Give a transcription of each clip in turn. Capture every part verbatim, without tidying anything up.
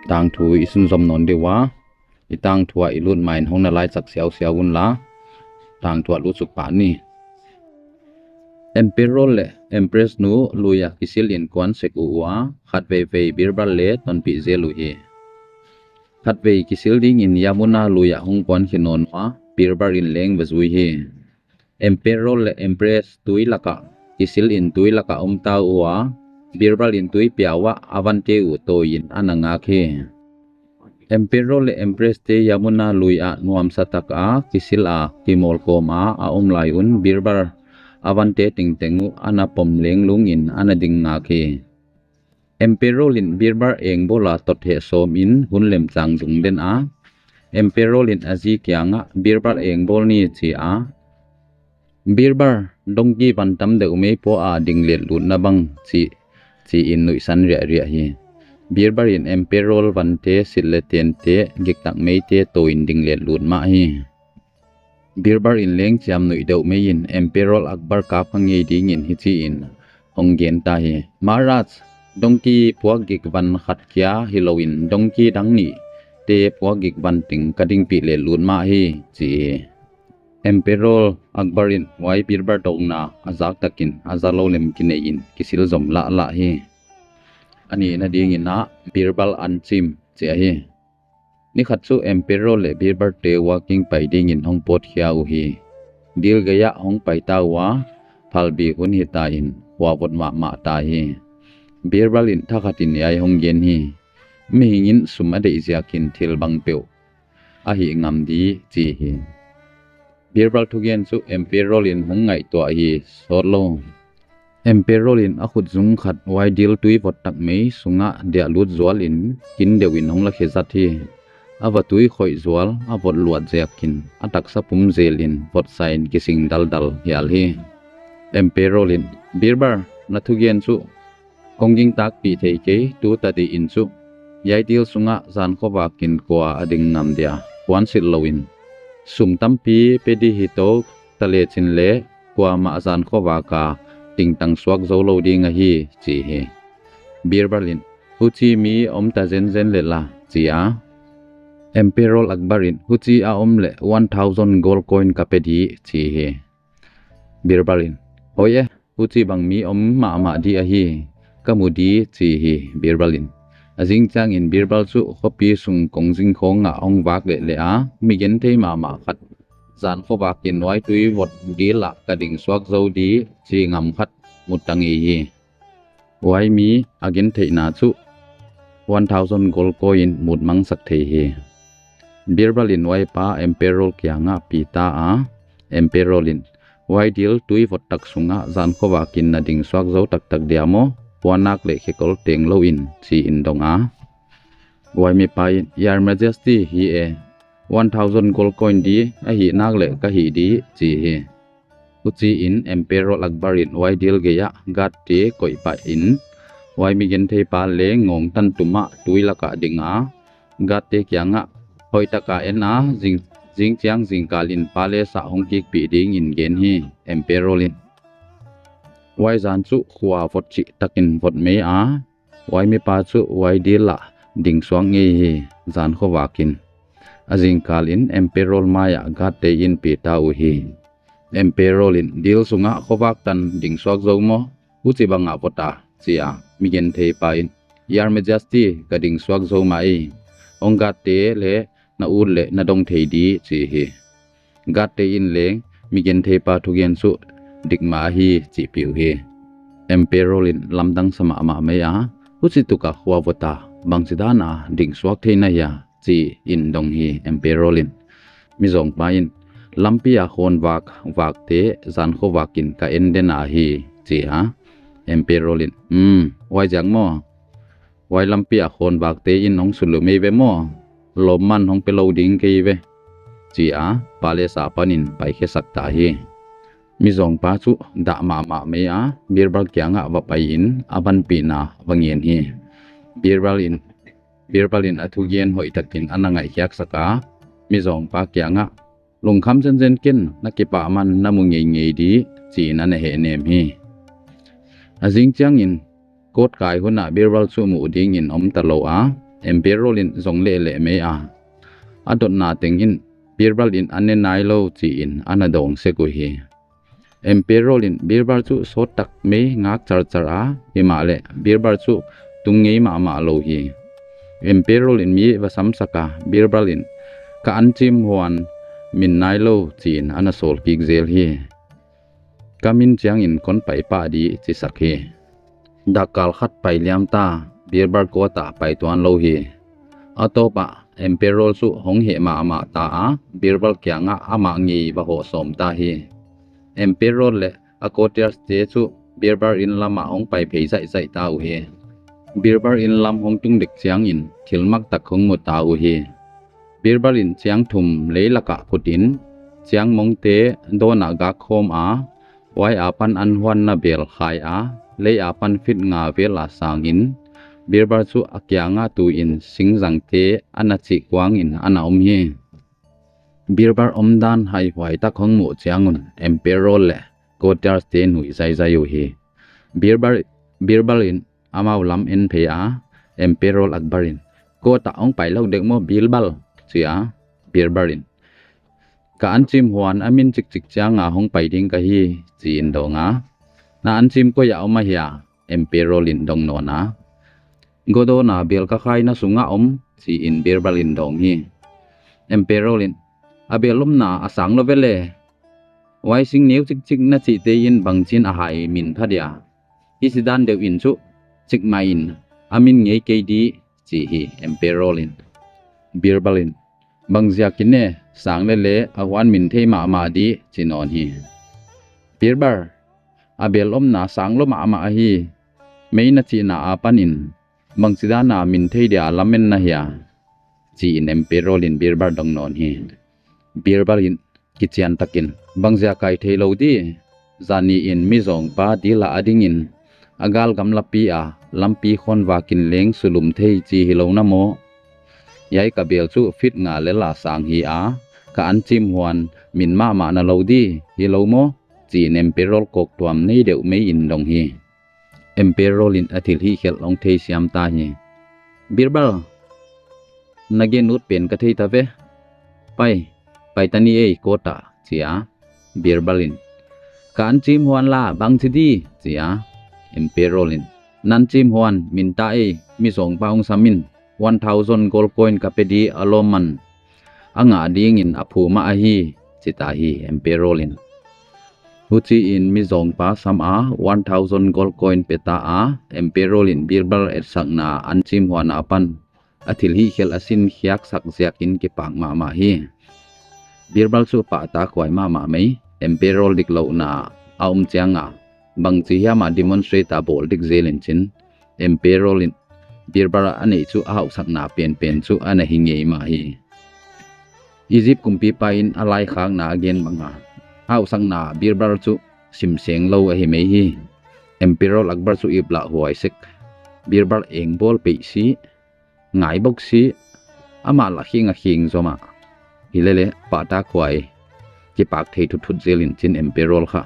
Tangthu i sunzom nawn deuh a, i tangthu ah i lut ma-in hong na laicak siausiau unla, tangthu ah lutsuk pah ni. Emperor le Empress nu lui-ah kisil in kuan sek uh uh a, khatveivei Birbal le tonpih zel uh hi. Khatvei kisil dingin Yamuna lui-ah hong kuan khia nawn uh a, Birbal in leng va zui hi. Emperor le Empress tui lakah kisil in tui lakah om ta uh a, Birbal in tui piau ah a vante uh tawi-in a na ngak hi. Emperor le Empress te Yamuna lui-ah nuamsa tak a kisil a kimawlkawm a a om lai un Birbal a vante tengteng uh a na pom lenglungin a na ding ngak hi. Emperor in Birbal engbawl a tot heh sawm in hun lemcang zung den a, Emperor in a zi kiangah Birbal engbawl ni ci a, Birbal, dongki van tam deuh mei pua a ding letlut na bang ci, ci-in nuihsan riahriah hi. Birbal in Emperor vante sit le tente giktak meite tawi-in ding letlut mah hi. Birbal in leng ciamnuih deuh mei in Emperor Akbar kap kha ngei dingin hici-in hong gen ta hi. Maharaj, dongki puak gik van khat kia hi loin dongki dang nihte puak gik van teng ka dingpih letlut mah hi, ci hi. Emperor Akbar in huai Birbal dotna a zak takin a za lo lem kinei in kisil zom lahlah hi. A nihna dingin ah Birbal an cim ci ahi. Nikhat cu Emperor le Birbal te walking pai dingin hong pawtkhia uh hi. Dil gei-ah hong pai ta uh a, phalbi hun hi ta in khua vot mahmah ta hi. Birbal in thakhat in hiai hong gen hi. Mihing in sum a deih ziakin thil bang peuh a hih ngam di ci hi. Birbal thugen cu Emperor in hong ngaihtuah hi sawt lo. Emperor in a khutzung khat huai dil tui vot tak mei sungah diahlut zual in kin deuh in hong lakhia zat hi. A va tui khoih zual a vot luat ziakin a taksa pum zel in votsa in kising daldal hial hi. Emperor in, Birbal, na thugen cu kong ging takpih thei kei, tu tadi in cu hiai dil sungah zan khuavak in kua a ding ngam dia kuan silh loin sum tampi pe di hi to, ta lecin le kuamah zan khuavak a tingtang suak zo lo ding ahi, ci hi. Birbal in, huci mi om ta zenzen le la, ci a. Emperor Akbar in, huci a om le one thousand gold coin ka pe di, ci hi. Birbal in, hoi e, huci bang mi om mahmah di ahi, ka mu di, ci hi. Birbal in, a zing ciangin Birbal cu khuapi sung kongzing khawngah hong vak lehleh a, mi genthei mahmah khat zan khuavak in huai tui vot dil ah ka ding suak zo di ci ngam khat mu ta ngei hi. Huai mi a gentheihna cu one thousand gold coin in mut mangsak thei hi. Birbal in huai pa Emperor kiangah pi ta a, Emperor in, huai dil tui vot tak sungah zan khuavak in na ding suak zo taktak dia maw, puanak le khekol teng lo in, ci-in dong a. Huai mipa in, Your Majesty, hi e, one thousand gold coin di a hih nak le ka hih di, ci hi. Huci in Emperor Akbar in huai dil gei-ah guard te koih pah in, huai mi genthei pa le ngawng tan tum ah tui lakah ding a, guard te kiangah hoih taka en a, zing, zing ciang zingkal in palace ah hong kikpih dingin gen hi. Emperor in huai zan cu khua vot cih takin vot mei a, huai mipa cu huai dil ah ding suak ngei hi. Zan khuavak in a zingkal in Emperor mai-ah guard te in pi ta uh hi. Emperor in, dil sungah khuavak tan ding suak zo maw? Huci bangah vot a, ci a, mi genthei pa in, Your Majesty, ka ding suak zo mah ei, hong guard te le na ut le na dong thei di, ci hi. Guard te in leng mi genthei pa thugen cu dik mah ahi, cihpih uh hi. Emperor in lamdang sa mahmah mei a, huci tuk a khua vot a, bangci dan a ding suak thei na hia, ci-in dong hi. Emperor in, mizawngpa in, lampi a khawn vak vakte zan khuavak in ka en den a hi, ci a. Emperor in, um, huai ziak maw? Huai lampi a khawn vakte in hong suluh mei ve maw? Lawmman hong pe lo ding kei ve, ci a, palace ah panin paikhiasak ta hi. Mizawngpa cu dah mahmah mei a, Birbal kiangah va pai in a banpihna va ngen hi. Birbal in, Birbal in a thugen hoih takin a na ngaihkhiaksak a, mizawngpa kiangah, lungkham zenzen ken, na kipahman na mu ngeingei di, ci-in a na hehnem hi. A zing ciangin court kai hunah Birbal cu muh dingin om ta lo a, Emperor in zong lehleh mei a, a dotna teng in Birbal in a ne nai lo ci-in a na dawng sek uh hi. Emperor in Birbal cu sawttak mei ngak carcar a, himahleh Birbal cu tung ngei mahmah lo hi. Emperor in mi va samsak a, Birbal in ka ancim huan min nai lo ci-in a na sawl kik zel hi. Ka min ciangin kon pai pah dih cisak hi. Dakkal khat pai liam ta, Birbal court ah pai tuan lo hi. A tawpah Emperor cu hong heh mahmah ta a, Birbal kiangah amah ngei va hawh sawm ta hi. Emperor le a courtiers te cu Birbal inn lamah hong pai phei zaihzaih ta uh hi. Birbal inn lam hong tung dek ciangin thil maktak hong mu ta uh hi. Birbal in ciang thum leilakah kutin ciang mongte dawnah gak khawm a, huai a pan an huanna bel khai a, lei a pan fit nga vel a sangin Birbal cu a kiangah tu-in singzangte a na cih kuangin a na om hi. Birbal omdan haihuai tak hong muh ciangun Emperor le courtiers te nuih zaizai uh hi. Birbal, Birbal in amau lam en phei a, Emperor Akbar in, court ah hong pai lo dek maw Birbal? Ci a, Birbal in, ka ancim huan a min cikcik cianga hong pai ding ka hi, ci-in dawng a. Na ancim koi ah om a hia? Emperor in dong nawn a. Godona bel ka khaina sungah om, ci-in Birbal in dawng hi. Emperor in, a bel omna a sang lo vele. Huai sing neu cikcik na cihte in bangcin a hai min pha dia? Hih sidan deuh in cu cikmah in a min ngei kei dih, ci hi Emperor in. Birbal in, bangziakin e, sang le le a huan min thei mahmah dih, ci nawn hi. Birbal, a bel omna sang lo mahmah ahi. Mei na cihna a panin bangcidana min thei dia lamen na hia? Ci-in Emperor in Birbal dong nawn hi. Birbal in kician takin, bangzia kai thei lo di? Zani in mizawngpa dila a dingin a galgam lapi a lampi khawnvakin leng sulum thei ci hi lo na maw? Hiai ka bel cu fit nga lel a sang hi a, ka ancim huan min mahmah na lo di hi lo maw? Ci-in Emperor kawktuam nei deuh mei in dong hi. Emperor in a thil hihkhelh hong theisiam ta hi. Birbal, na gen ut pen ka thei ta ve. Pai, pai ta ni ei court ah, ci a. Birbal in, ka ancim huan la bangci di? Ci a. Emperor in, na ancim huan min ta ei, mizawngpa hong sam in, one thousand gold coin ka pe di a lawmman a ngah dingin a phu mah ahi, ci ta hi Emperor in. Huci-in mizawngpa sam a one thousand gold coin pe ta a, Emperor in Birbal etsakna ancim huan a pan a thil hihkhelh a sinkhiaksak ziakin kipak mahmah hi. Birbal cu pahtakhuai mahmah mei, Emperor diklohna a om cianga bangci hiam a demonstrate a bawl dik zelin cin, Emperor in Birbal a neih cu a hauhsakna penpen cu a na hi ngei mah hi. Egypt kumpipa in a laikhakna a gen banga hauhsakna Birbal cu simseng lo ahi mei hi. Emperor Akbar cu iplah huai sek. Birbal engbawl peih si, ngaibok si, amah lah khing a khing zomah hi lele pahtakhuai kipak thei thutthut zelin cin Emperor kha.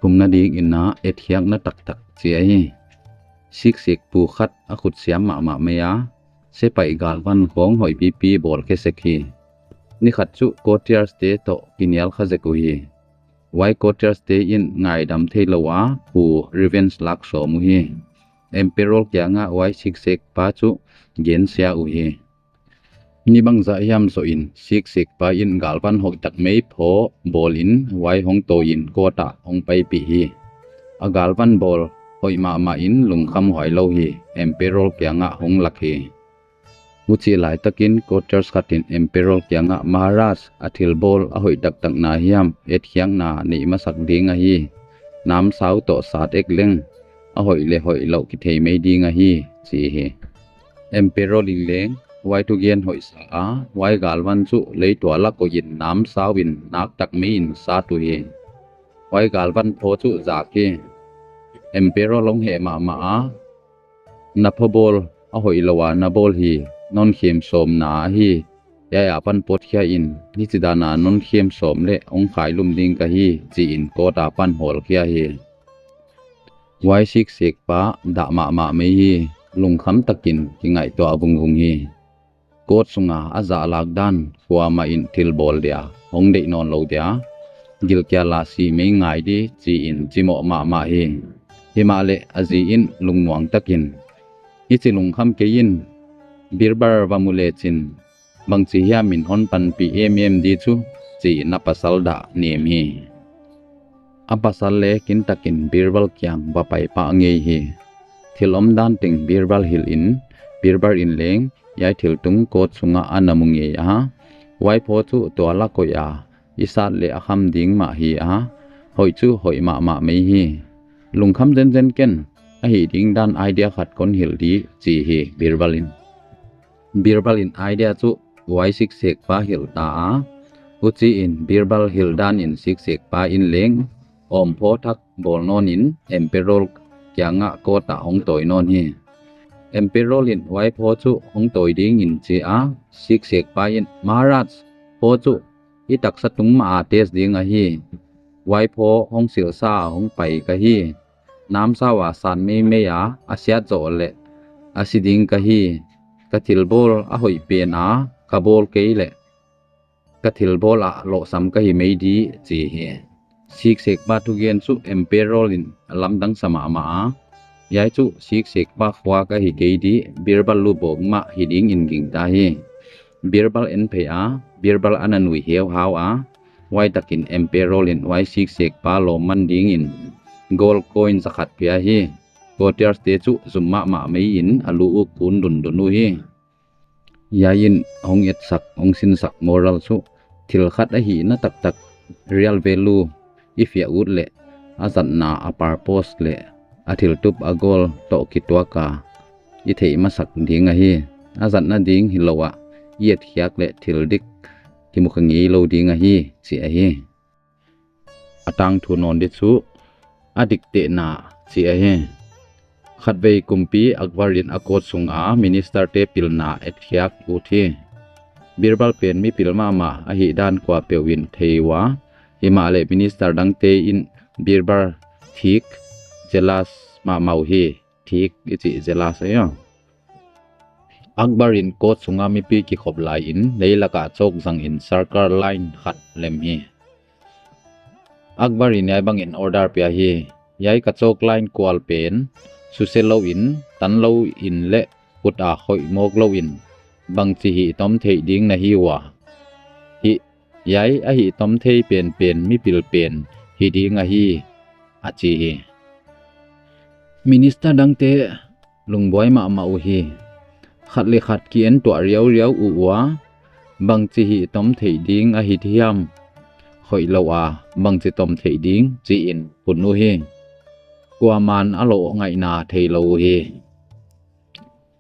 Thumna ding ina etkhiakna taktak ci ahi. Siksik pu khat a khutsiam mahmah mei a, sepaih galvan khawng hoih pipi bawl khe sek hi. Nikhat cu courtiers te tawh kinial kha zek uh hi. Huai courtiers te in ngaidam thei lo a pu revenge lak sawm uh hi. Emperor kiangah huai siksik pa cu gensia uh hi. Ni bangzah hiam zawh in siksik pa in galvan hoihtak mei phaw bawlin huai hong tawi in court ah hong paipih hi. A galvan bawl hoih mahmah in lungkham huai lo hi. Emperor kiangah hong lak hi. Hucih laitakin courtiers khat in Emperor kiangah, Maharaj, a thilbawl a hoih taktakna hiam etkhiakna neih masak ding ahi. Namsau tawh sat ek leng a hoih le hoih loh kithei mei ding ahi, ci hi. Emperor in leng huai thugen hoihsa a, huai galvan cu leitual a koih in namsau in naktak mei in sat uh hi. Huai galvan phaw cu zak hi. Emperor hong heh mahmah a, na phabawl a hoih lo a na bawl hi, non khem sawmna ahi. Hiai a pan pawtkhia in, hici dana non khem sawm le hong khailum ding ka hi, ci-in court a pan hawlkhia hi. Huai siksik pa dah mahmah mei hi. lungkham takin kingaihtuah vungvung hi. Court sunga a zahlak dan kuamah in thilbawl dia hong deih nawn lo dia, gilkial a si mei ngai di ci-in cimawh mahmah hi. Himahleh a zi in lungmuang takin, "I ci lungkham kei in, Birbal va mu lecin bangci hiam in hon panpih emem di cu," ci-in a pasal dah nem hi. A pasal le kintakin Birbal kiang va paipah ngei hi. Thil om dan teng Birbal hilh in, Birbal in leng hiai thiltung court sungah a na mu ngei a, huai phaw cu tual a koih a, i sat le a kham ding mah hi a, hoih cu hoih mahmah mei hi. "Lungkham zenzen ken, ahi ding dan idea khat kon hilh di," ci hi Birbal in. Birbal in idea cu huai siksekpa hilh ta a, huci in Birbal hilh dan in siksekpa in leng awmphaw thak bawl nawn in Emperor kiangah court ah hong tawi nawn hi. Emperor in huai phaw cu hong tawi dingin ci a, siksekpa in, "Maharaj, phaw cu i taksa tung mah a test ding ahi. Huai phaw hong silsa a hong pai ka hi. Namsau a san meimei a, a siat zawh leh a si ding ka hi. Ka thilbawl a hoih pen a ka bawl kei leh ka thilbawl ah lawhsam ka hi mei di," ci hi. Siksekpa thugen cu Emperor in a lamdang sa mahmah a, hiai cu siksekpa khuak ahi kei di, Birbal lubawk mah hi dingin gingta hi. Birbal en phei a, Birbal a na nui heuhau a, huai takin Emperor in huai siksekpa lawmman dingin gold coin zakhat pia hi. Courtiers te cu zum mahmah mei in a lu uh kun dundun uh hi. Hiai in hong etsak, hong sinsak moral cu thil khat ahihna taktak, real value, i fiah ut leh a zatna, a purpose leh a thiltup a goal tawh kituak a i theih masak ding ahi. A zatna ding hi lo ah i etkhiak leh thil dik kimukha ngei lo ding ahi, ci ahi. A tangthu nawn di cu a diktehna ci ahi. Khatvei kumpi Akbar in a court sunga minister te pilna etkhiak ut hi. Birbal pen mipil mahmah ahih dan kuapeuh in thei uh a, himahleh minister dangte in Birbal thik, jealous mahmah uh hi. Thik i cih jealous ahi a. Akbar in court sunga mipi kikhop lai in leilakah cawk zangin circle line khat lem hi. Akbar in hiai bangin order pia hi. Hiai ka cawk line kual pen susia lo in, tan lo in leh kut a khoih mawk lo in bangci hih tom theih ding na hi uh a? Hih, hiai a hih tom thei penpen mipil pen hi ding ahi, a ci hi. Minister dangte lungbuai mahmah uh hi. Khat le khat ki-en tuah riauriau uh ua, bangci hih tom theih ding ahi hiam, khoih lo a bangci tom theih ding ci-in hun uh hi. Kuaman a lawh ngaihna thei lo uh hi.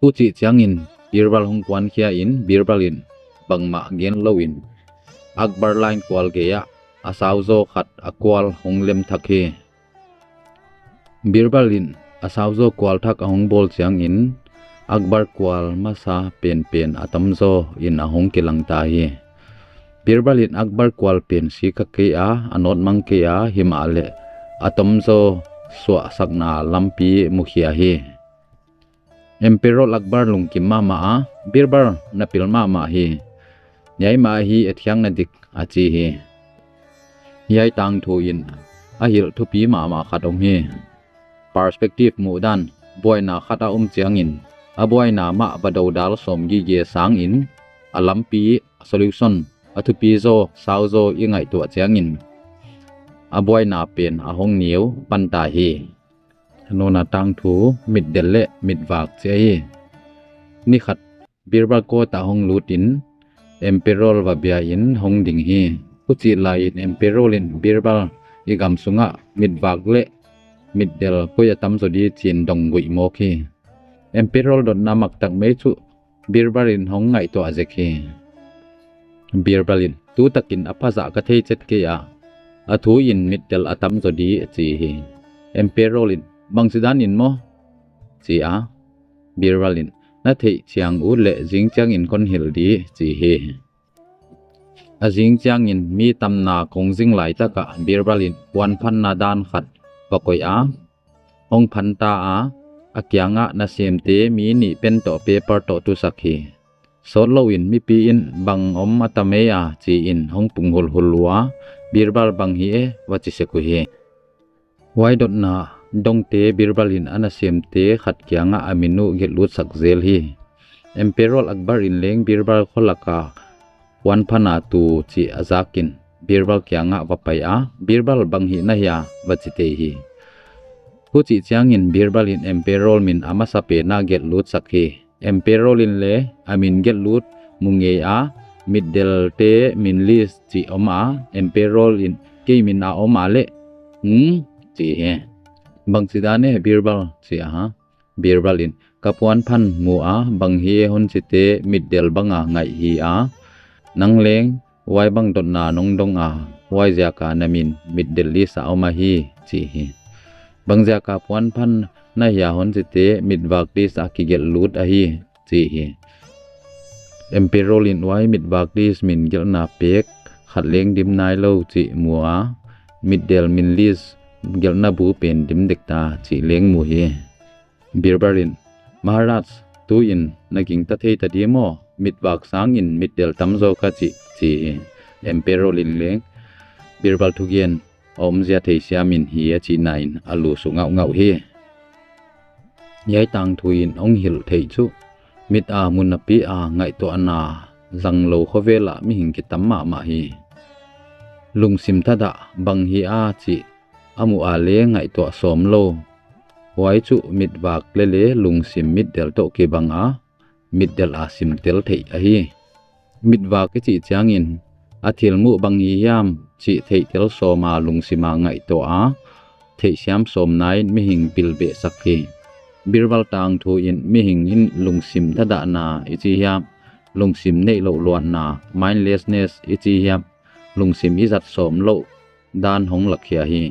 Hucih ciangin Birbal hong kuankhia in Birbal in bangmah gen lo in Akbar line kual gei ah a sauzaw khat a kual hong lem thak hi. Birbal in a sauzaw kual thak a hong bawl ciangin Akbar kual masa penpen a tamzaw in a hong kilangta hi. Birbal in Akbar kual pen sik kha kei a, a nawtmang kei a, himahleh a tamzaw suahsakna lampi mukhia hi. Emperor Akbar lungkim mahmah a, "Birbal, na pil mahmah hi. Hiai mah ahi etkhiakna dik," a ci hi. Hiai tangthu in a hilh thupi mahmah khat om hi. Perspective muhdan, buaina khat a om ciangin a buaina mah va dodal sawm gige sangin a lampi, solution, a thupi zaw sauzaw i ngaihtuah ciangin a buaina pen a hong neu panta hi. Nuna tangthu, mitdel le mitvak ci ahi. Nikhat Birbal court ah hong lut in Emperor va bia in hong ding hi. Hucih lai in Emperor in Birbal i gam sungah mitvak le mitdel koi a tamzaw di ci-in dong guih mawk hi. Emperor dotna maktak mei cu Birbal in hong ngaihtuah zek hi. Birbal in, "Tutakin a phazah ka thei cet kei a, a thu in mitdel a tamzaw di," a ci hi. Emperor in, "Bangci dan in maw?" ci a, Birbal in, "Na theih ciang ut leh zing ciangin kon hilh di," ci hi. A zing ciangin mi tamna kong zing laitakah Birbal in puanphanna dan khat va koih a, hong phanta a, a kiangah nasemte mi nih pen tawh paper tawh tusak hi. Sawt loin mipi in bang om a tam ei a ci-in hong pung hulhul uh a, Birbal bang hi e va ci sek uh hi. Huai dotna dongte Birbal in a nasemte khat kiangah a min uh gelhlutsak zel hi. Emperor Akbar in leng Birbal khualaka puanphana tu cih a zakin Birbal kiangah va pai a, Birbal bang hih na hia va ci tei hi. Hucih ciangin Birbal in Emperor min a masa pena gelhlutsak hi. Emperor in le a min gelhlut mu ngei a, mitdelte min list cih om a, Emperor in kei min a om a leh, hmm, ci hi. Bang ci dan e Birbal ci a, Birbal in ka puanphan mu a, bang hi e hon cite mitdel banga ngaih hi a, nang leng huai bang dotna nong dong a, huai ziaka na min mitdel list a om ahi ci hi. Bang ziaka puanphan na hia hon cite mitvak list a kigelhlut ahi ci hi. Emperor in huai mitvak list min gelhna pek khat leng dim nai lo cih mu a, mitdel min list gelhna bu pen dim dek ta cih leng mu hi. Birbal in, Maharaj, tu-in na gingta thei ta di maw, mitvak sangin mitdel tamzaw ka cih ci hi. Emperor in leng Birbal thugen a omzia theisiam in hi a cihna in a lusu ngauhngauh hi. Hiai tangthu in hong hilh theih cu mit a mu napi a ngaihtuahna zang lo khovel ah mihing kitam mahmah hi. Lungsim thadah bang hi a cih a muh a le ngaihtuah sawm lo. Huai cu mitvak le le lungsim mitdel tawh kibang a, mitdel a simtel theih ahi. Mitvak i cih ciangin a thil muh bang hi hiam cih theihtel sawm a lungsim a ngaihtuah a, theihsiam sawm nai in mihing bilbehsak hi. Birbal tangthu in mihing in lungsim thadahna i ci hiam, lungsim neih loh luatna, mindlessness i ci hiam, lungsim i zat sawm loh dan hong lakkhia hi.